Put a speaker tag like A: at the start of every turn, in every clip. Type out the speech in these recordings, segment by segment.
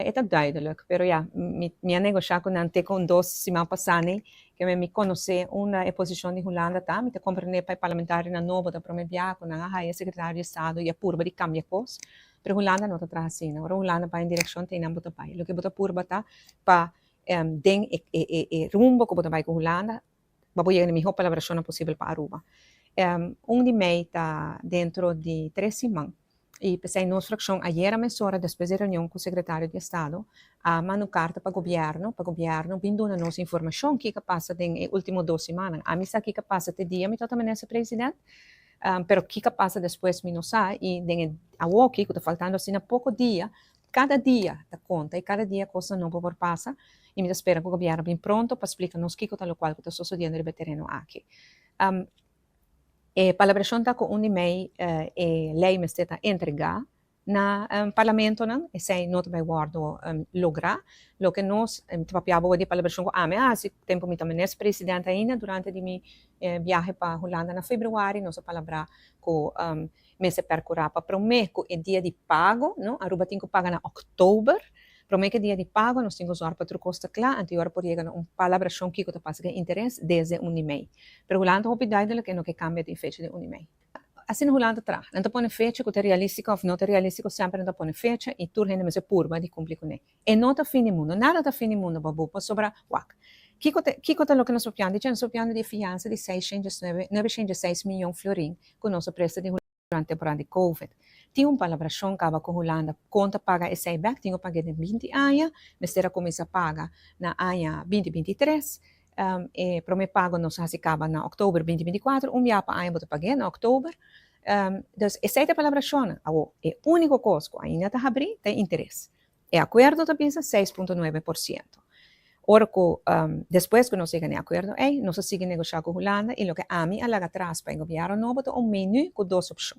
A: E ta duidelijk, pero ja, mi a negoshá ku nan te ku 2 siman pasá, ku mi konosé unda e posishon di Hulanda ta. Mi ta komprondé pa e parlamentarionan nobo ta promé biaha ku nan a haya sekretario di estado i a purba di kambia kos, pero Hulanda no ta traha asina. Ora Hulanda bai den direkshon, te einan bo ta bai. Loke bo ta purba ta pa den e rumbo ku bo ta bai ku Hulanda, pa bo yega na mihó palabrashon posibel pa Aruba. 1 di mei ta dentro di 3 siman. I p'esei nos frakshon ayera mesora, despues di reunion ku sekretario di estado, a manda un karta pa gobièrnu bin duna nos informashon kiko a pasa den e último 2 siman. Ami sa kiko a pasa te dia mi tabata minister presidente, pero kiko a pasa despues mi no sa. I den awoki, ku ta faltando asina poko dia, kada dia ta konta i kada dia kos nobo por pasa, i mi ta spera ku gobièrnu bin pronto pa splika nos kiko ta lokual ku ta susediendo riba e tereno aki. E palabrashon ta ku 1 di mei e lei mester ta entregá na parlamentonan. Esei no ta bai wòrdu lográ. Loke nos ta papia di palabrashon ku ami a hasi tempu mi ta minister presidente ainda, durante di mi biahe pa Hulanda na febrüari, nos a palabrá ku mester perkurá pa promé ku e dia di pago, no? Aruba tin ku paga na òktober. Promé ku e dia di pago, nos tin ku sòru pa tur kos ta kla, anto ora por yega na un palabrashon kiko ta pasa ku interes desde 1 di mei. Pero Hulanda hopi duidelijk e no ke kambia di fecha di 1 di mei. Asina Hulanda ta traha. Nan ta pone fecha ku ta realístiko òf no ta realístiko, semper nan ta pone fecha i tur hende mester purba di kumpli kuné. E no ta fin di mundu, nada ta fin di mundu pa bo, pasobra wak. Kiko ta loke nos papiando? Nos papiando di fiansa di 906 mion florin ku nos a presta di durante temporada di COVID. Tin un palabrashon kaba ku Hulanda kon ta paga esei bèk, tin ku paga den 20 aña, mester a kuminsá paga na aña 2023. E promé pago nos a hasi kaba na òktober 2024, un biaha pa aña bo ta pag'é na òktober. Dus esei ta e palabrashon. Awor, e úniko kos ku ainda ta habrí ta e interes. E akuerdo ta bisa 6,9%. Ora ku despues ku nos yega na e akuerdo ei, nos a sigui negoshá ku Hulanda i loke ami a laga atras pa e gobièrnu nobo ta un menú ku dos opshon.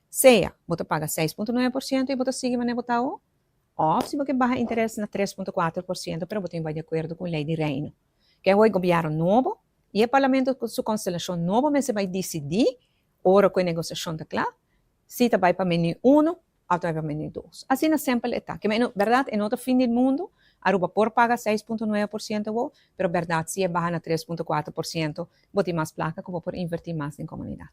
A: Sea bo ta paga 6,9% i bo ta sigui manera bo ta awor, òf si bo ke baha interes na 3,4%, pero bo tin bai di akuerdo ku lei di Reino. Ke awor e gobièrnu nobo i e parlamento ku su konstelashon nobo mester bai disidí ora ku e negosiashon ta kla, si ta bai pa menú 1 òf ta bai pa menú 2. Asina simpel e ta. Ke men, bèrdat, e no ta fin di mundu, Aruba por paga 6,9% awor, pero bèrdat, si e baha na 3,4%, bo tin mas plaka ku bo por invertí mas den komunidat.